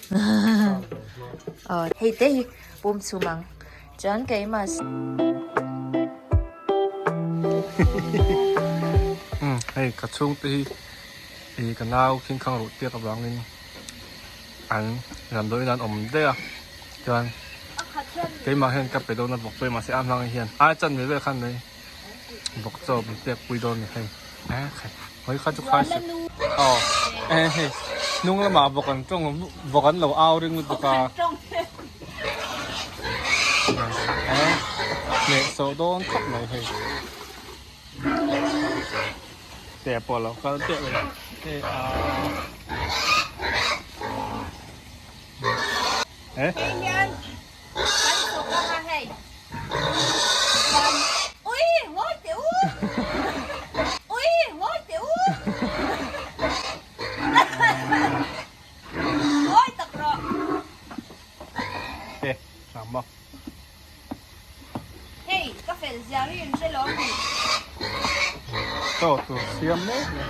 Aw hei te hi pum chhum ang chuan keimah Umm hei ka chhungte hi ih ka nau khingkhang ruh tiak avangin an damdawiin an awm daih a chuan keimah hian ka pe dawn a vawk pawh hi mahse a hmang hian ai chanve vel khan mai vawk chaw min pek pui dawn a ni hei hawi kha chu khai suh aw hei hnung lamah vawk an tawng vawk an lo au ring lutuk a hneh sawh dawn khawp mai hei te pawh lo kal teuh a hei a eh. Chaw tur siam mek mai.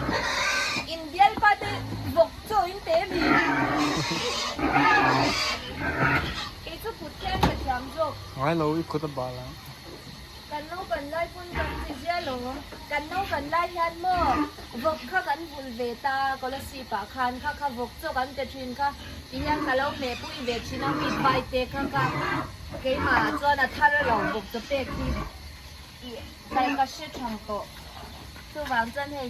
Ngai lo i kut a bal ang. Kan naupan lai pawn kan ti zia lo. Kan naupan lai hian maw vawk kha kan vulh ve ta Kolasib ah khan kha kha vawk chaw kan pe thin kha ti hian ka lo hmeh pui ve thin a mi pai te kha kha keimah ah chuan a thar a lo vawk chaw pek hi ih ka hre thang tawh. Chuvang chuan hei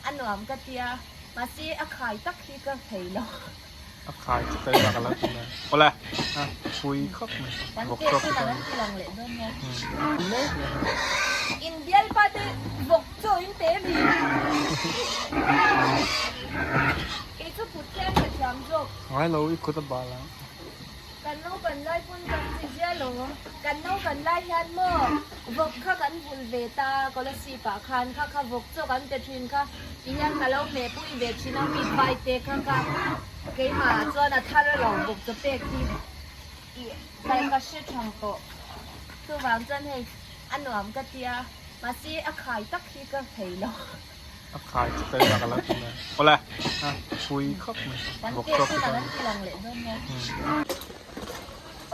a nuam ka tia mahse a khai tak hi ka thei lo. A khai chu kai bak a lo ti mai. Awle a pui khawp mai. Kan teh chu kan an ti lang leh dawn nia. In bialpa te vawk chaw in pe mi. Kei chu kut hian ka thiam zawk. Ngai lo i kut a bal ang. Kan naupan lai pawn kan ti zia lo. Kan naupan lai hian maw vawk kha kan vulh ve ta Kolasib ah khan kha kha vawk chaw kan pe thin kha ti hian ka lo hmeh pui ve thin a mi pai te kha kha keimah ah chuan a thar a lo vawk chaw pek hi ih ka ka hre thang tawh. Chuvang chuan hei a nuam ka tia mahse a khai tak hi ka thei lo. A khai chu kai bak a lo ti mai. Awle a pui khawp mai. Kan teh chu kan an ti lang leh dawn nia.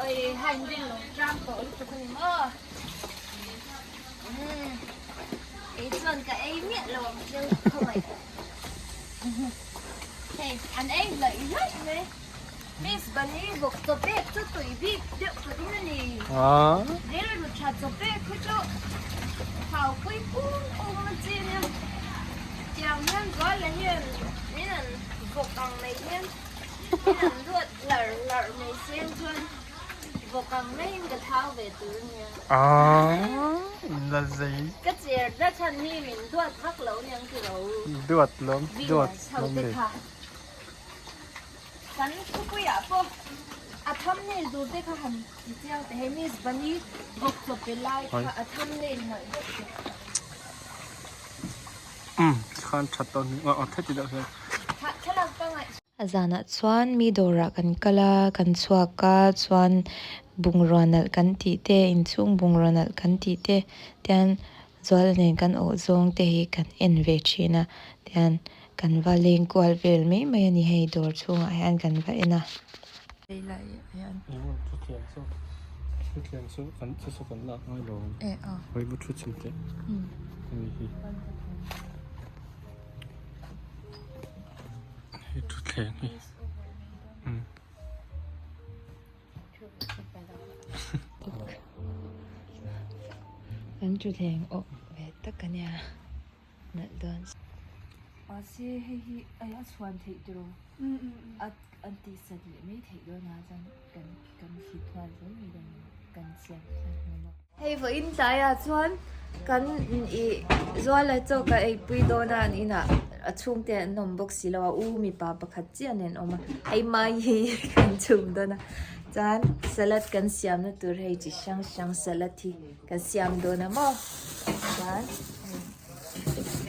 Oi hai in rin lo tlang tawh lutuk a ni maw. Umm kei chuan ka ei miah lo ang chiang khawngaih. Hei an ei hlaih hlaih mai. Miss Bunny vawk chaw pek chu tui bik deuh ka ding a ni. Rilru tha chaw pek hi chu thau pui pum pum a chi nia. Tiang hian Zuala hian min an vawk ang mai hian min an duat hlarh hlarh mai seng chuan vawk ang maiin ka thau ve tur a nia. Ka cher na chhan hi min duat vak lo niang tiro. Duat lawm duat lawm le. Kan thupuiah pawh a thumbnail tur te kha han ti chiang teh hei Miss Bunny bawk chaw pe lai kha a thumbnail nalh deuh teh. Umm khan that dawn hi aw theti deuh hian. Thlalak pangai. A zanah chuan mi dawrah kan kal a, kan chhuak a, chuan bungrua nalh kan tih te, inchhung bungrua nalh kan tih te tian Zuala nen kan awh zawng te hi kan en ve thin a, tian kan va leng kual vel mai mai a ni hei dawr chhungah hian kan va en a. Kan thutthleng awk ve tak a nia nalh dawn Mahse hei hi a chhuan theih tiraw a tih sat leh mai theih dawn a chuan kan kan hit nghal zel mai dawn kan siam nghal hlawm a. Hei vawiin tlaiah chuan kan ih Zuala chaw ka eipui dawn a an inah a chhungte an awm bawk si lo a u mipa pakhat chiah nen awm a hei mai hi kan chhum dawn a chuan salad kan siamna tur hei chi hrang hrang salad hi kan siam dawn a maw chuan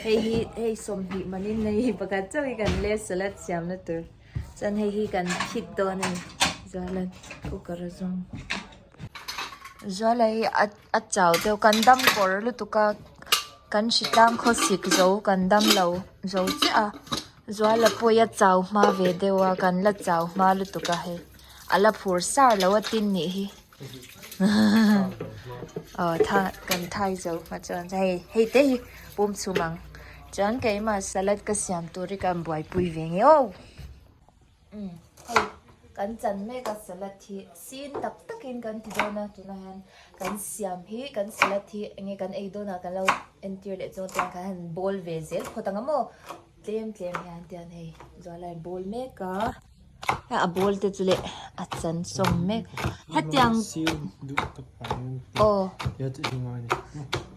hei hi hei 20 manin hei pakhat chauh hi kan leh salad siamna tur chuan hei hi kan phit dawn a ni Zuala'n cooker a zawng. Zuala hi a chau deuh kan dam kawr lutuk a kan hritlang khawsik zo kan dam lo zo chiah a Zuala pawh hi a chau hma ve deuh a kan la chau hma lutuk a hei. A la phur sar lo a tin nih hi. Aw tha kan thai zo hma chuan hei hei te hi pum chhum ang. Chuan keimah salad ka siam tur hi ka buaipui ve nge aw. Umm hei kan chan mek a salad hi sin tak takin kan ti dawn a tunah hian kan siam hi kan salad hi enge kan ei dawnah kan lo entir leh chuan tiang khan han bawl ve zel phawt ang a maw tlem tlem hian tiang hei zualai bawl mek a a bawl te chu leh a chan sawm mek hetiang aw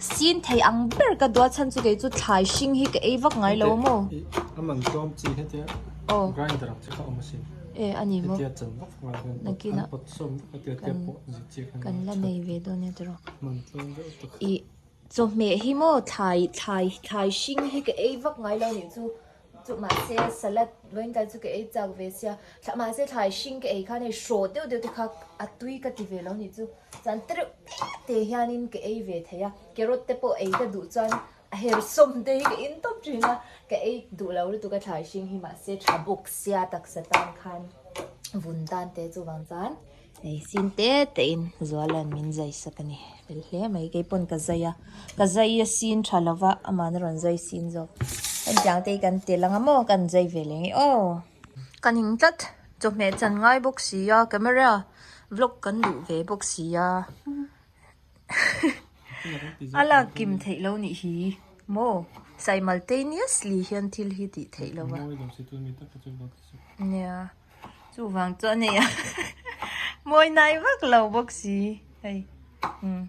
sin thei ang ber ka duat chhan chu kei chu thlai hring hi ka ei vak ngai lo a maw. Aw e a ni maw nakinah kan kan la nei ve dawn nia tiraw ih chawhmeh hi maw thlai thlai thlai hring hi ka ei vak ngai lo nih chu chu mahse salad vawiin tlai chu ka ei chak ve sia mahse thlai hring ka ei khan hei hraw deuh deuh te kha a tui ka ti ve lo nih chu chuan tereuh te te hianin ka ei ve thei a carrot te pawh ei ka duh chuan A hersawm te hi ka in tawp thin a, ka ei duh lo lutuk a thlai hring hi mahse tha bawk sia taksa tan khan vun tan te chuvang chuan hei sin te te in Zuala'n min zai sak a ni fel hle mai keipawn ka zai a, ka zai a sin tha lova ama'n a rawn zai sin zawk hetiang te hi kan tel ang a maw kan zai ve leh nge aw. Ka ning tlat chawhmeh chan ngai bawk si a camera vlog kan duh ve bawk si a. A lak kim theih lo nih hi maw? Simultaneously hian thil hi tih theih lo va. Nia, chuvang chu a nei a. Mawi nai vak lo bawk si hei. Umm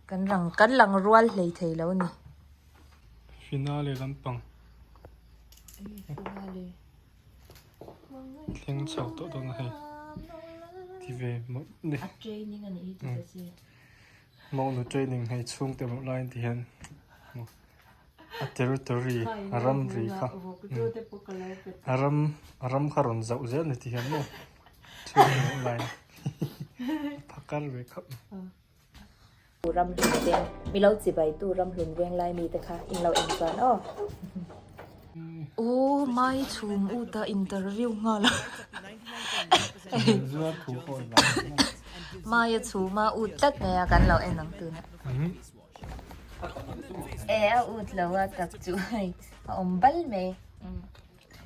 kan rang kan lang rual hlei thei lo a ni. Finale lampang. Finale. Thleng chho tawh dawn a hei ti ve mawlh ni. A training a nih hi ti ta se. Mawlnu training hei chhungte mawlh laiin ti hian a territory a ramri kha a ram a ram kha rawn zauh zel ni ti hian maw chhungte mawlh laiin phakar ve khap. Ramhlun veng mi lo chibai tu Ramhlun veng lai mi te kha in lo en chuan aw. Aw mai chhum u ta interview nghal a. Mai a chhum a ut tlat mai a kan lo en ang tuna. E a ut lo a tak chu hei a awm bal mai.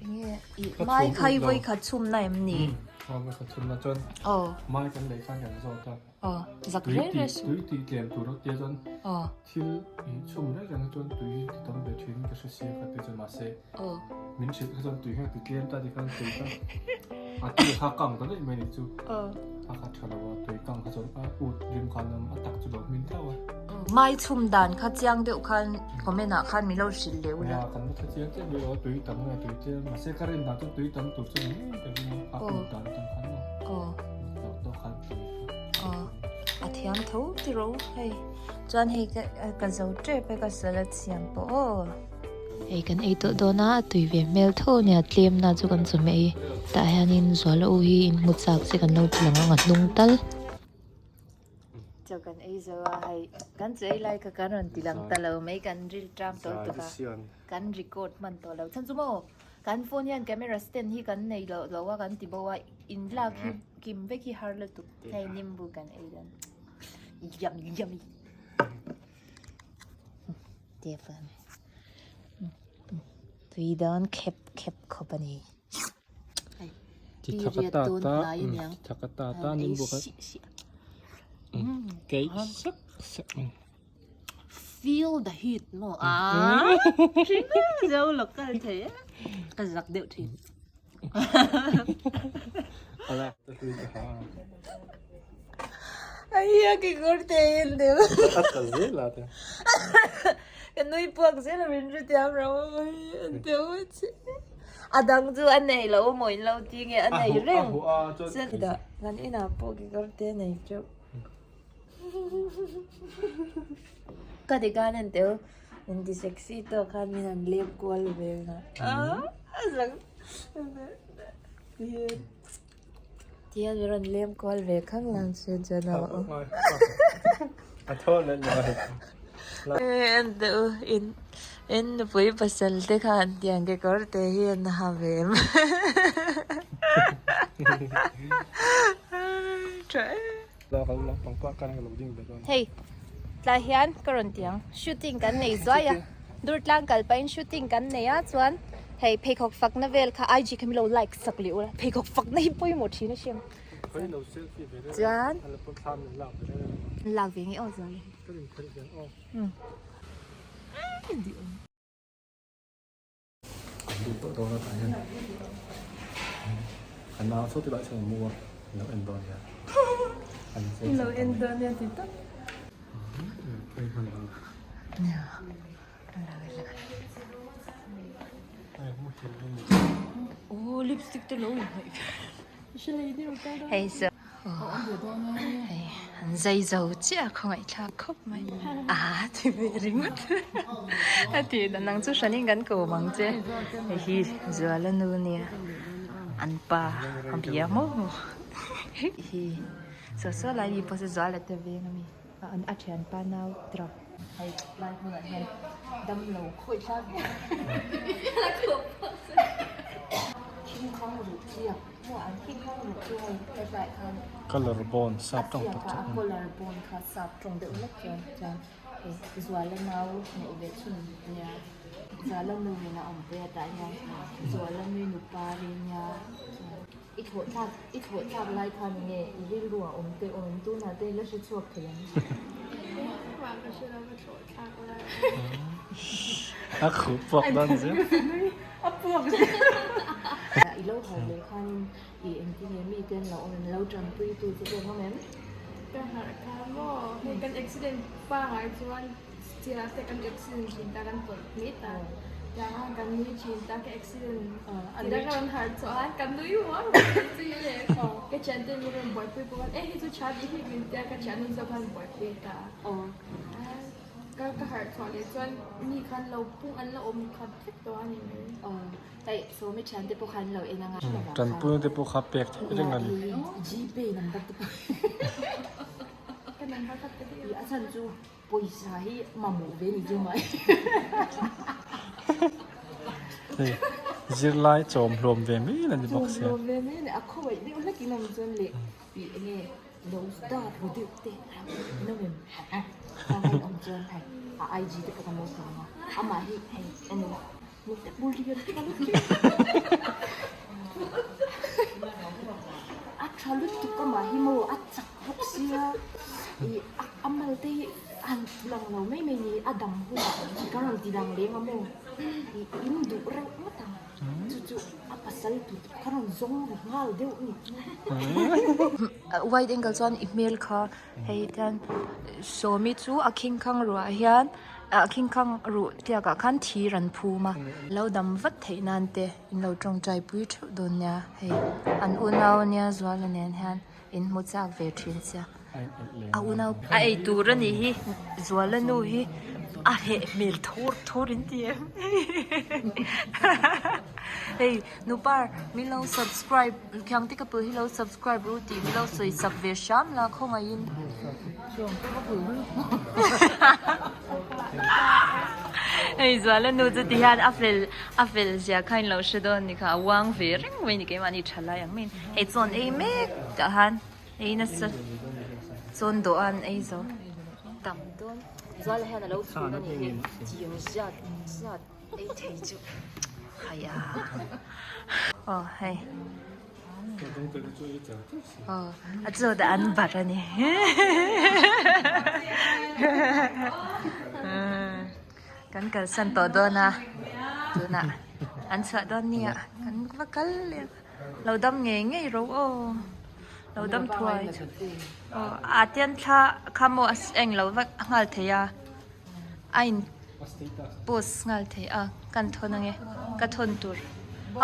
Enge i mai khai vawi khat chhum na em ni? Vawi khat chhum na chuan mai kan lei khan kan zawt a. Aw, zak reng reng su. Tui tih tlem tur tia chuan thil chhum reng reng chuan tui hi ti tam ve thin ka hre sia kha ti chuan mahse min hrilh kha chuan tui hian ti tlem ta ti khan tui kha a tui kha kang ta daih mai ni chu a kha tha lo a tui kang kha chuan a ut rim khan a tak chu lo hmin theuh a. Mai chhum dan kha chiang deuh khan comment ah khan min lo hrilh leh ula. Nia kan la hre chiang chiah bik lo tui tam nge tui tlem mahse ka rin dan chu tui tam tur chu ni ngei ka ring a a ut dan atang khan maw. Aw a thiam tho tiro hei chuan hei ka ka zo tep e ka salad siam pawh aw. Hei kan ei tawh dawn a a tui ve hmel tho a nia tlem na chu kan chawhmeh hi tah hianin zuala u hi in hmu chak se kan lo ti lang ang a hnung tal. Chaw kan ei zo a hei kan chaw ei lai kha kan rawn ti lang ta lo mai kan ril tram tawh lutuk a kan record hman tawh lo chhan chu maw. Kan phone hian camera stand hi kan nei loh lo a kan ti bo a in lak hi kim vek hi har lutuk hei nimbu kan ei dawn yummy yummy te fan tui dawn khep khep khawp a ni Ti thaka ta ta ti thaka ta ta nimbu kha keih sak sak. Feel the heat maw ah zo local thei e ka zak deuh thin. Ai ki kawr te in deuh. A ta zel a te. Ka nui puak zel a min ri tiam ro an deuh che. A dang chu a nei lo maw in lo ti nge a nei reng. Kan inah pawh ki kawr te nei teuh. Ka ti khan en teu inti sexy tawk khan min han lep kual ve a tihian min rawn lem kual ve khang lang se chuan a a thaw leh lo en teu in in nupui pasal te khan tiang kekawr te hi an ha ve em. Tha e. La ka lo lang pangpar khan ka lo ding ve dawn. Hei tlai hian ka rawn ti ang shooting kan nei zuai a Durtlang kal pahin shooting kan nei a chuan hei pheikhawk fakna vel kha IG kha min lo like sak leh ula pheikhawk fakna hi pawimawh thin a hriam chuan lak ve nge aw zual e. Lut tawh dawn a tah hian a nau saw ti lai chuan a mu a lo en dawn nia lo en dawn nia ti tak oh lipstick te lo in hnawih hei so Hei an zai zo chiah a khawngaihthlak khawp mai a ti ve ringawt a tih dan ang chu hranin kan ko mang che hei hi Zuala nu nia an pa a bia maw hei hi saw saw lai mi pawh chu Zuala te veng ami a thianpa nau trawk hei lai hmunah hian damlo khawih thlak thingkhang ruh chiah. Colour bone sap tawng tak chu a khuh puak dawn zel. A puak zel. I lo harh leh khanin i engtin nge mite an lo awm em? Lo tanpui tu che pawh an awm em? Ka harh kha maw? Hei kan accident pangai chuan chiah te kan accident thin ta kan tawlh mai ta. Tiang kan nui thin ta ka accident ti ta ka rawn harh chuan ka nui uar uar chi le. Ka thiante min rawn buaipui pawh khan e hei chu tha tih hi min tia ka thiannu zawk khan buaipui ta. Ka ka harh chhuah leh chuan mi khan lo pung an la awm khat vek tawh a ni mai. Aw hei sawmi thian te pawh khan lo en anga. Tanpuina te pawh kha pek theih reng a ni. Gpay number te pawh. Ka number khat ka ti. A chhan chu pawisa hi mamawh ve ni chu mai. Hei zirlai chawm hlawm ve mai a ni bawk sia. Chawm hlawm ve mai a ni a khawaih deuh hlek in awm chuan leh tih enge lo star ru deuh te no em a hei awm chuan hei a IG te pawh ka lo hmu ang a amah hi hei en ila nute bur lian tak a lutuk a tha lutuk amah hi maw a chak bawk sia ih a mal te hi a han ti lang lo mai mai ni a dang hunah ka rawn ti lang leng a maw ih in duh reuh ngawt ang. Chu chu a pasal tut kha rawn zawng ru nghal deuh a ni. Wide angle chuan i hmel kha hei hian Sawmi chu a khingkhang ruah hian a khingkhang ruh tiakah khan thir an phum a. Lo dam vat theih nan te in lo tawngtai pui theuh dawn nia hei an unau ania Zuala nen hian in hmu chak ve thin sia. A unau a ei tur a nih hi Zuala nu hi a heh hmel thur thur in ti em hei nupar min lo subscribe khiang te ka pul hi lo subscribe ru tih min lo sawi sak ve hram la khawngaihin hei Zuala nu chu ti hian a fel a fel zia kha in lo hre dawn ni kha a uang ve reng mai ni keimahni thalai ang maiin hei chawn ei mek tah han. Ei nasa chawn dawh a an ei zo tam dawn Zuala hian a lo chhun a nih hi tiang zat zat ei thei chu haiah aw hei aw a chaw dah an barh a ni kan kalsan tawh dawn a tunah an chhuah dawn nia kan va kal leh ang. Lo dam ngei ngei ro aw. Lo dam thuai chu. Aw a tian thla kha maw a eng lo vek a nghal thei a. A in post nghal thei a kan thawn ange ka thawn tur.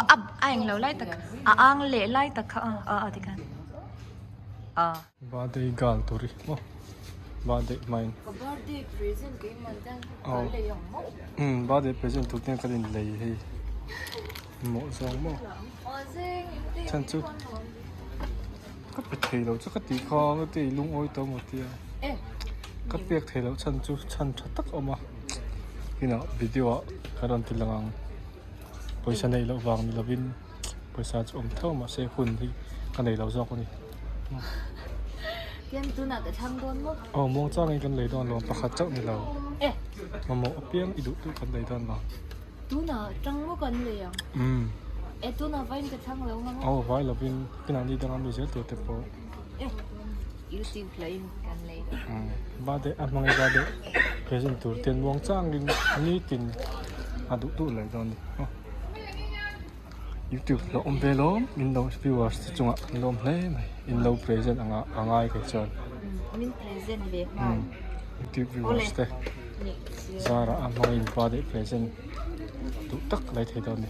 A a eng lo lai tak a ang leh lai tak kha a a tikhan a. Birthday girl tur hi maw birthday hmain. Ka birthday present keimah ten ka lei ang maw. Umm birthday present tur ten kan in lei hei. Mawh zawng maw? Chhan chu ka pe thei lo chu ka tih kha ka ti lungawi tawh maw tia ka pek thei loh chhan chu chhan tha tak a awm a kinah video ah ka rawn ti lang ang pawisa neih loh vang ni lovin pawisa chu awm tho mahse hun hi. ka nei lo zawk a ni. Tian tunah ka thlang dawn maw? Aw muang changin kan lei dawn lo pakhat chauh ni lo. Eh. Mamawh apiang i duh duh kan lei dawn lo. Tunah tang maw kan lei ang? Umm. Eh tunah vain ka thlang lo nga maw? Aw vai lovin kinah ni danga mi zel tur te pawh. Eh YouTube hlain kan lei dawn. Umm va deh a hmangaih va deh present tur ten muang changin nitin a duh duh lei dawn ni. Youtube lo awm ve lawm in lo viewers te chungah kan lawm hle mai in lo present anga a ngai kei chuan min present ve nghal youtube viewers te zara a hmangin pa deuh present duh tak lai thei dawn a ni.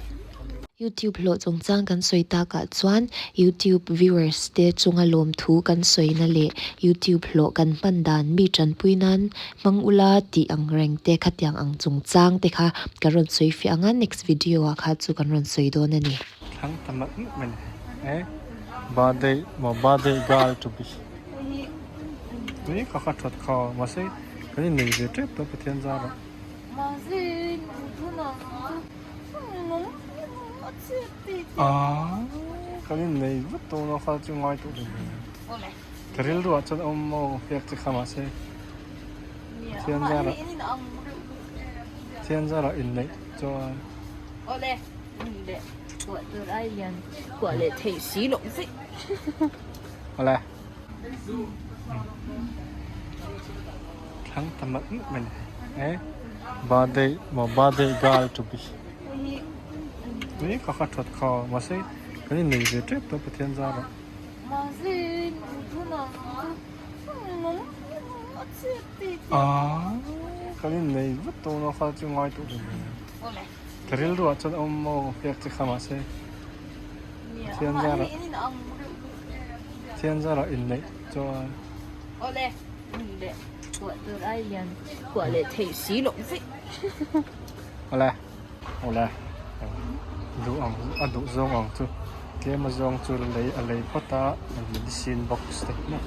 Youtube hlawh chungchang kan sawi takah chuan youtube viewers te chunga lawmthu kan sawina leh youtube hlawh kan hman dan mi tanpui nan Hmang ula tih ang reng te khatiang ang chungchang te kha ka rawn sawi fiah ang a, next video ah kha chu kan rawn sawi dawn a ni. Thlang ta malh malh mai ni e birthday maw birthday girl to be tui kha kha that kha mahse kan in nei ve tep tawh Pathian zar ah. Mahse tunah chu a chhiat tih tih. Aaa kan in nei vat dawn a kha chu ngai tawh lo mai. Ka rilruah chuan awm maw pek che kha mahse Pathian zarah Pathian zarah inneih chuan Awle leh kuah tur ai lian kuah leh theih si loh vek Awle Thlang ta malh malh mai ni e Birthday maw birthday girl to be Tui kha kha that kha mahse kan innei ve tep tawh Pathian zarah. Aaa kan innei vat dawn a kha chu ngai tawh lo mai. Ka rilruah chuan awm maw pek che kha mahse Pathian zarah Pathian zarah inneih chuan. Awle. Awle duh ang a duh zawng ang chu tlem a zawng chu lei a lei phawt a medicine box te hi maw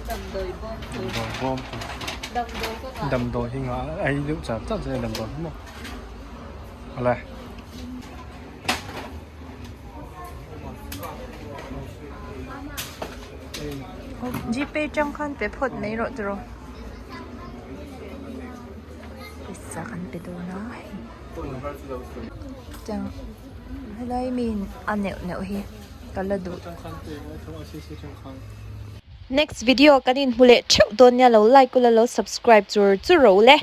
damdawi bawm tur damdawi bawm tur damdawi hi ngah a ei deuh char char zel a damdawi hi maw awle. Gpay tang khan pe phawt mai rawh tiraw. Pawisa kan pe dawn a hei tiang helai mi a neuh neuh hi ka la duh. Next video kan inhmu leh theuh dawn nia lo like ula lo subscribe chur chur rawh u le.